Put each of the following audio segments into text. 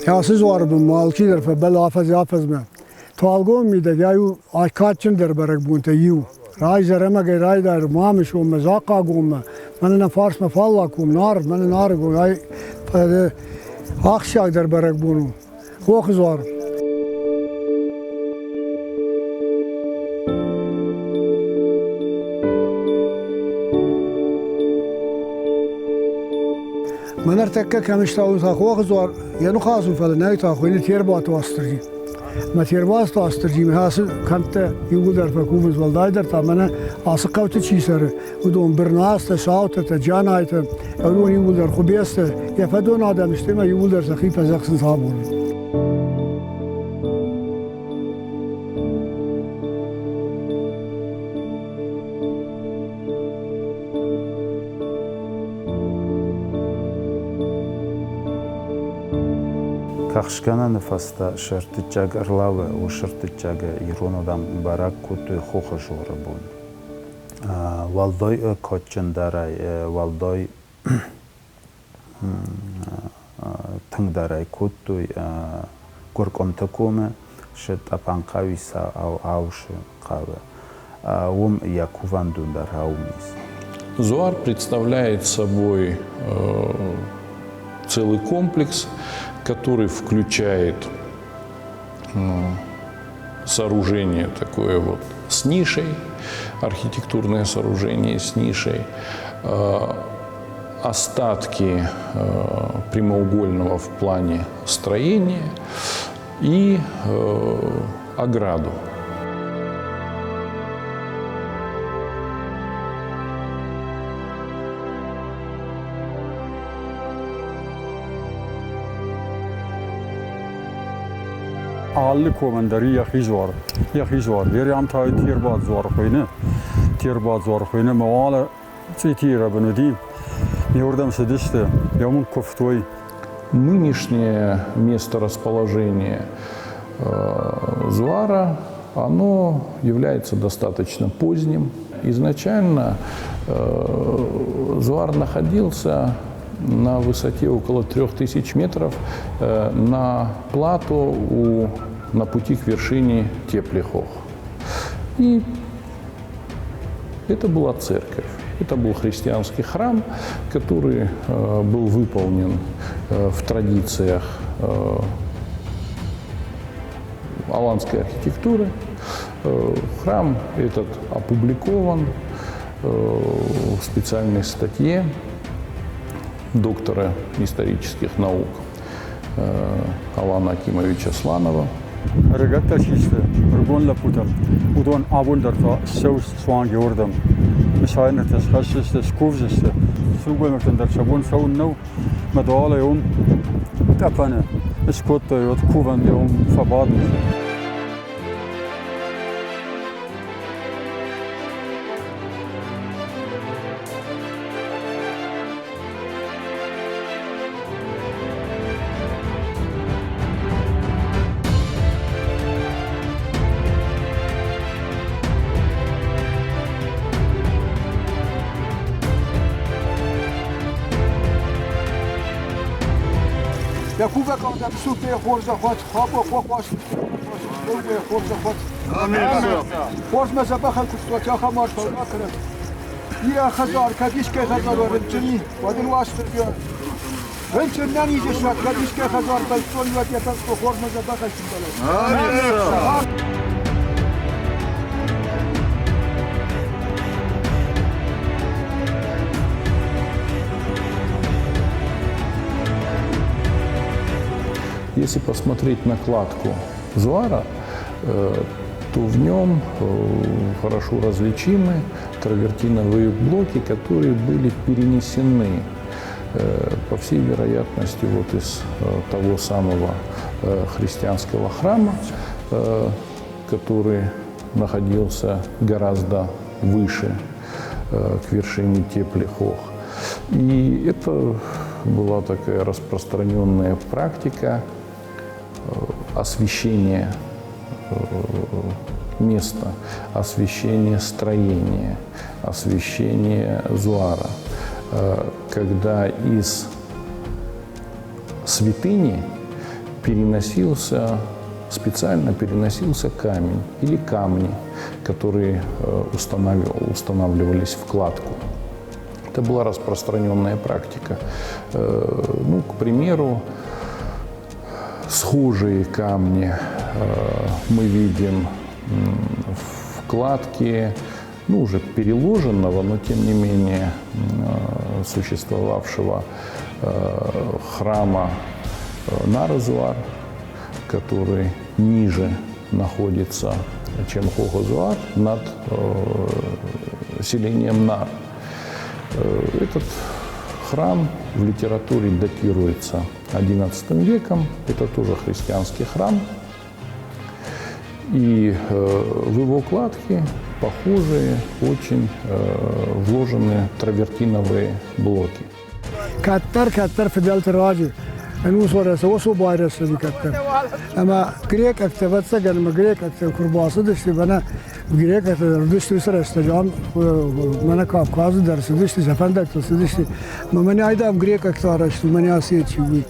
Ацы дзуары бынмӕ алчидӕр фӕбӕллы афӕдзӕй-афӕдзмӕ. Туалгомы мидӕг ай у кадджындӕр бӕрӕгбонтӕй иу. Райзӕрӕмӕгӕй райдайы Мамысонмӕ, Захъагоммӕ, мӕнӕ нӕ фарсмӕ Фаллагком, Нар, мӕнӕ Нарыгом, ай ахсджиагдӕр бӕрӕгбон у. Хохы дзуар. Мӕн ӕртӕккӕ кӕм стауын та хохы дзуар, йӕ ныхас у, фӕлӕ нӕй та хуыйны Тербаты Уастырджи. Мӕ Тербаты Уастырджимӕ ацы кӕмттӕ иууылдӕр фӕкувынц, уӕлдайдӕр та мӕнӕ ацы хъӕуты чи цӕры, уыдон Бырнацтӕ, Саутӕтӕ, Джанайтӕ, уыдон иууылдӕр Хуыбецтӕ, йӕ фӕдон адӕм сты ӕмӕ иууылдӕр сӕхи фӕдзӕхсынц абон. Кӕхцгӕнӕны фӕстӕ сӕртыццӕг ӕрлӕууы, сӕртыццӕгы ирон адӕм бӕрӕг кодтой хохы згъоры бон. Уӕлдай кадджындӕрӕй, уӕлдай тынгдӕрӕй кодтой Гуыркъуымты комы, сӕ Тъӕпӕнхъӕуи Аусы хъӕуы. Уым йӕ кувӕндон дӕр уым ис. Зуар представляет собой целый комплекс, который включает сооружение такое вот с нишей, архитектурное сооружение с нишей, остатки прямоугольного в плане строения и ограду. Алы комӕн дӕр йӕхи дзуар, йӕхи дзуар. Берӕм та Тербат дзуар хуыйны. Тербат дзуар хуыйны ӕмӕ уал цъитийы рӕбын уыди. Иуырдӕм цыдысты, йӕ уым куывтой. Нынешнее место расположения Зуара, оно является достаточно поздним. Изначально Зуар находился на высоте около 3000 метров на плато на пути к вершине Теплихох. И это была церковь. Это был христианский храм, который был выполнен в традициях аланской архитектуры. Храм этот опубликован в специальной статье доктора исторических наук Алана Акимовича Сланова. Ӕрыгӕттӕ систы ӕрыгон лӕппутӕ. Уыдон абон дӕр та ссӕуынц суанг иуырдӕм. Мысайнӕгтӕ схӕсдзысты, скувдзысты. Сылгоймӕгтӕн дӕр сӕ бон цӕуын нӕу. Мӕ дуалӕй уым тъӕпӕны скодтой, уӕд кувӕн уым фӕбадынц. Йӕ кувӕг адӕм супе хорзӕхуат, хабо хохуас, хорзӕхуат. Хорзмӕ дзӕбӕхӕн куывдтуат ахӕм арфӕ ракӕнӕд. Йӕ хӕдзар, кӕд искӕй хӕдзар рынчын уӕд ын Уастырджи рынчын нӕ низы суат, кӕд искӕй хӕдзар бӕлццон уӕд йӕ фӕндты хорзмӕ дзӕбӕхӕй сымбӕлӕд. Если посмотреть на кладку Зуара, то в нем хорошо различимы травертиновые блоки, которые были перенесены, по всей вероятности, вот из того самого христианского храма, который находился гораздо выше, к вершине Теплихох. И это была такая распространенная практика освещения места, освещение строения, освещение зуара, когда из святыни переносился, специально переносился камень или камни, которые устанавливались в кладку. Это была распространенная практика. Ну, к примеру, схожие камни мы видим в кладке, ну, уже переложенного, но тем не менее существовавшего храма Наразуар, который ниже находится, чем Хохозуар, над селением Нар. Этот храм в литературе датируется XI веком. Это тоже христианский храм. И в его кладке похожие очень вложены травертиновые блоки. Кӕддӕр фыдӕлты раджы ӕнусон рӕстӕг байрӕзтысты кӕддӕр. Ӕмӕ грекъӕгтӕ, ӕвӕццӕгӕн, ӕмӕ грекъӕгтӕ куы рбацыдысты, мӕнӕ грекъӕгтӕ дӕр уыдысты уыцы рӕстӕджы, ам мӕнӕ Кавказы дӕр цыдысты, сӕ фӕндӕгтыл цыдысты. Мӕ мӕнӕ айдам грекъӕгты арӕзт у, мӕнӕ ацы чи уый,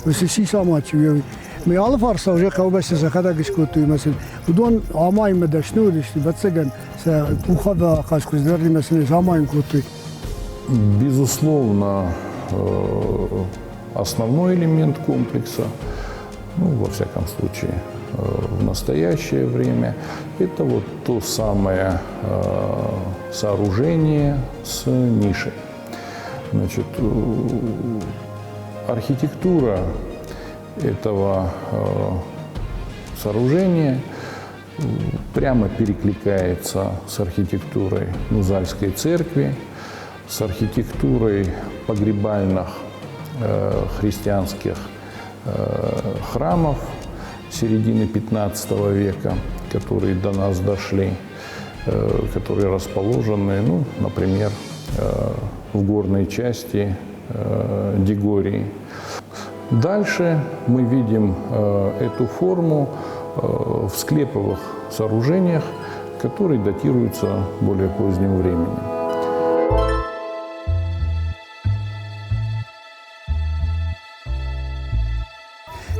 уыцы сисамад чи уый. Мӕ алыфарс уже хъӕубӕсты сӕхӕдӕг скодтой ӕмӕ сын уыдон амайынмӕ дӕсны уыдысты, ӕвӕццӕгӕн, сӕ къухӕвӕ ахъаз хуыздӕримӕ сын самайын кодтой. Безусловно, основной элемент комплекса, ну, во всяком случае, в настоящее время, это вот то самое сооружение с нишей. Значит, архитектура этого сооружения прямо перекликается с архитектурой Нузальской церкви, с архитектурой погребальных христианских храмов середины XV века, которые до нас дошли, которые расположены, ну, например, в горной части Дигории. Дальше мы видим эту форму в склеповых сооружениях, которые датируются более поздним временем.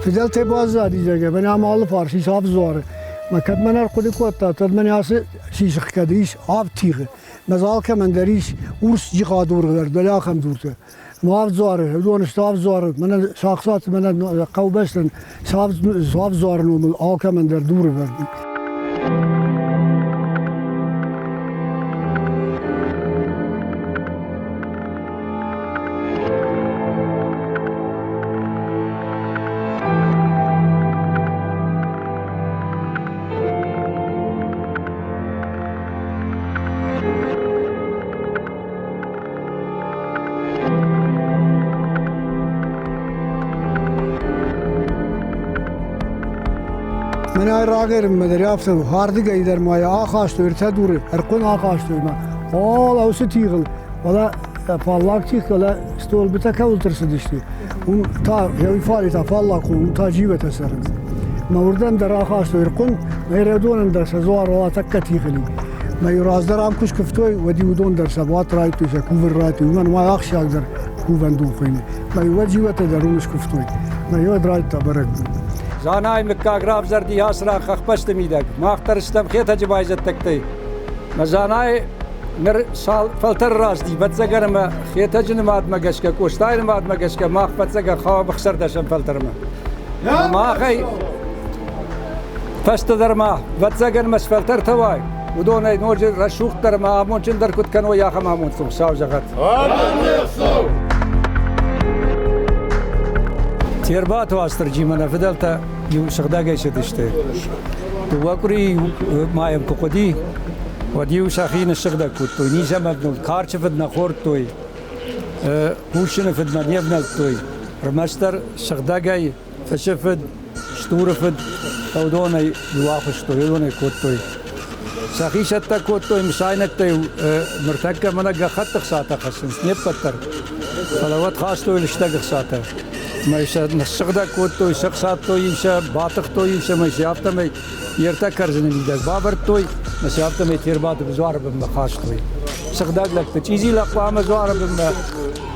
Фыдӕлтӕй баззади, зӕгъгӕ, мӕнӕ ам алы фарс ис авд дзуары. Мӕ кӕд мӕн ӕрхъуыды кодта, уӕд мӕнӕ ацы сисыхгӕды ис авд тигъы. Мӕ дзы алкӕмӕн дӕр ис урс джихъадуры дӕр, дӕлӕ ахӕм дуртӕ. Мӕ авд дзуары, уыдон сты авд дзуары, мӕнӕ Сахсаты, мӕнӕ хъӕубӕстӕн цы авд дзуары номыл алкӕмӕн дӕр дуры вӕрд. Мӕнӕ рагӕрынмӕ дӕр афтӕ ардыгӕй дӕр ма йӕ ахастой ӕртӕ дуры, ӕрхъуын ахастой ма. О, уыцы тигъыл, фӕлӕ фаллаг тигъ, фӕлӕ столбытӕ кӕуылты рцыдысты, уым та уый фале та фаллаг хъуын, уым та джиуӕтӕ цӕрынц. Мӕ уырдӕм дӕр ахастой ӕрхъуын, мӕ Ӕрыдонӕн дӕр сӕ дзуар уа тӕккӕ тигъыли. Мӕ иу раздӕр ам куы скуывтой, уӕд-иу уыдон дӕр сӕ бат райдтой, сӕ кувын райдтой, уымӕн ма ахсджиагдӕр кувӕндон хуыйны. Мӕ иу уӕд джиуӕтӕ дӕр уым скуывтой. Мӕ иуӕд райдта бӕрӕгбон. Занайы мыггаг равзӕрди ацы ран хӕхбӕсты мидӕг. Мах дӕр стӕм Хетӕджы байзӕддӕгтӕй. Мӕ Занайы ныр цал фӕлтӕр рӕзти, ӕвӕццӕгӕн ӕмӕ Хетӕджы нымадмӕ гӕсгӕ, Къостайы нымадмӕ гӕсгӕ мах ӕвӕццӕгӕн хауӕм ӕхсӕрдӕсӕм фӕлтӕрмӕ. Махӕй фӕстӕдӕр ма, ӕвӕццӕгӕн ма сфӕлтӕртӕ уай, уыдонӕй ноджы рӕсугъддӕр ӕмӕ амондджындӕр куыд кӕной, ахӕм амонд сын Хуыцау зӕгъӕд. Тербаты Уастырджимӕ нӕ фыдӕлтӕ иу сыгъдӕгӕй цыдысты. Дыууӕ къуыри ма йӕм куы хъуыди, уӕд-иу сӕхи ныссыгъдӕг кодтой, ницӕмӕ карчы фыд нӕ хордтой, хъусыны фыдмӕ не внӕлдтой. Ӕрмӕстдӕр сыгъдӕгӕй фысы фыд, стуры фыд, уыдонӕй иу ахуыстой, уыдонӕй кодтой. Сӕхи цӕттӕ кодтой мысайнӕгтӕй ныртӕккӕ мӕнӕ гӕххӕтты хцатӕ хӕссынц не ппӕт дӕр. Фӕлӕ уӕд хастой лыстӕг ӕхцатӕ. Мӕ сӕ ныссыгъдӕг кодтой, сӕхсадтой-иу сӕ, батыхтой-иу сӕ, мӕ сӕ афтӕмӕй йе ртӕ кӕрдзыны мидӕг бавӕрдтой, мӕ сӕ афтӕмӕй Тербаты дзуары бынмӕ хастой. Сыгъдӕг лӕгты чъизи лӕг хъуамӕ дзуары бынмӕ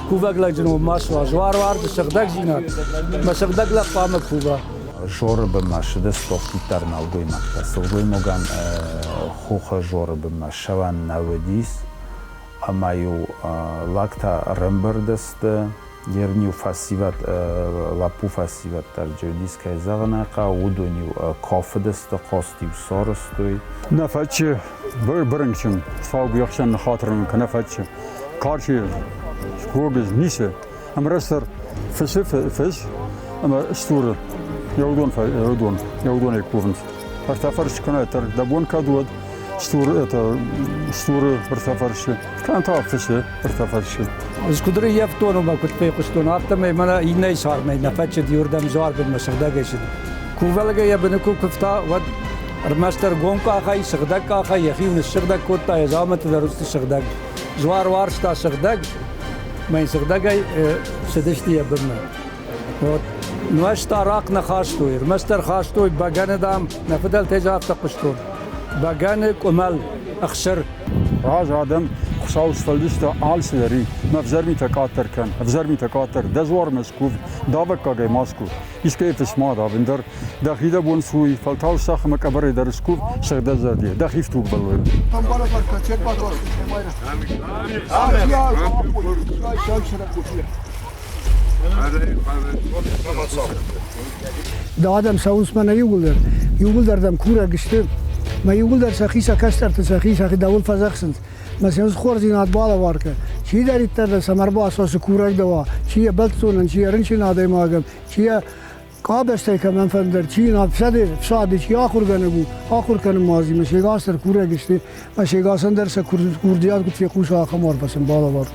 кувӕг лӕджы ном ма суа. Дзуар уарзы сыгъдӕгдзинад, мӕ сыгъдӕг лӕг хъуамӕ кува. Жоры бынмӕ ссыдысты афтиддӕр нӕлгоймӕгтӕ. Сылгоймагӕн хохы Жоры бынмӕ ссӕуӕн нӕ уыдис, ӕмӕ-иу лӕгтӕ ӕрӕмбырд сты. Ерын-иу фӕсивӕд, лӕппу фӕсивӕд дӕр уыдис, кӕй зӕгъын ӕй хъӕуы, уыдон-иу кафыдысты, хъазт-иу сарӕзтой. Нӕ фӕччы бырынчын, саугуыйӕхсӕн ныххатыр кӕнӕ фӕччы. Карчы скогыз ницы. Ӕмрӕстдӕр фысы фыс ӕмӕ стуры еудон еудон еудонӕй кувынц. Ӕртӕ фӕрсчы кӕнӕ дӕ бон кӕд уӕд стур это стуры ӕртӕ фӕрсчы, кӕнӕ та фысы ӕртӕ фӕрсчы. Ӕз куыд рыййӕфтон ӕмӕ куыд фехъуыстон, афтӕмӕй мӕнӕ иннӕйы цармӕй нӕ фӕччыд иуырдӕм дзуарбынмӕ сыгъдӕгӕй цыд. Кувӕлгӕ йӕ быны куы куывта, уӕд ӕрмӕстдӕр гом къахӕй, сыгъдӕг къахӕй йӕхи ныссыгъдӕг кодта, йӕ дзаумӕтты дӕр уыцы сыгъдӕг. Дзуар уарзта сыгъдӕг, мӕ йын сыгъдӕгӕй цыдысты йӕ бынмӕ. Вот. Нуӕзт арахъ нӕ хастой, ӕрмӕстдӕр хастой бӕгӕны, дам, нӕ фыдӕлтӕй дзы афтӕ хъуыстон. Бӕгӕны, къуымӕл, ӕхсыр. Раз адӕм Хуыцау сфӕлдыста алцыдӕр и, мӕ ӕвзӕр митӕ къаддӕр кӕн, ӕвзӕр митӕ къаддӕр, дӕ дзуармӕ скув, давӕггагӕй ма скув, искӕй фыс ма дав, ӕндӕр дӕхи дӕ бон суй, фӕлтау сах ӕмӕ къӕбӕрӕй дӕр скув, сыгъдӕгзӕрдийӕ, дӕхи фтугвӕллойӕ. Да адӕм цӕуынц мӕнӕ иууылдӕр. Иууылдӕр дӕм курӕг сты. Мӕ иууылдӕр сӕхи сӕ кӕстӕрты сӕхи сӕхи дӕуыл фӕдзӕхсынц. Мӕ сын хорздзинад балӕвар кӕн. Чидӕриддӕр дӕ цӕмӕ ӕрбацӕуа, цы курӕг дӕ уа, чи йӕ бӕлццонӕн, чи йӕ рынчын адӕймагӕн, чи йӕ къабӕзтӕй кӕмӕн фӕндӕр, чи йын ӕфсады, ӕфсады, чи ахуыргӕнӕг у, ахуыр кӕнынмӕ азимӕ се гас дӕр курӕг сты, ӕмӕ се гасӕн дӕр сӕ курдиат куыд фехъуса, ахӕм арфӕ сын балӕвар.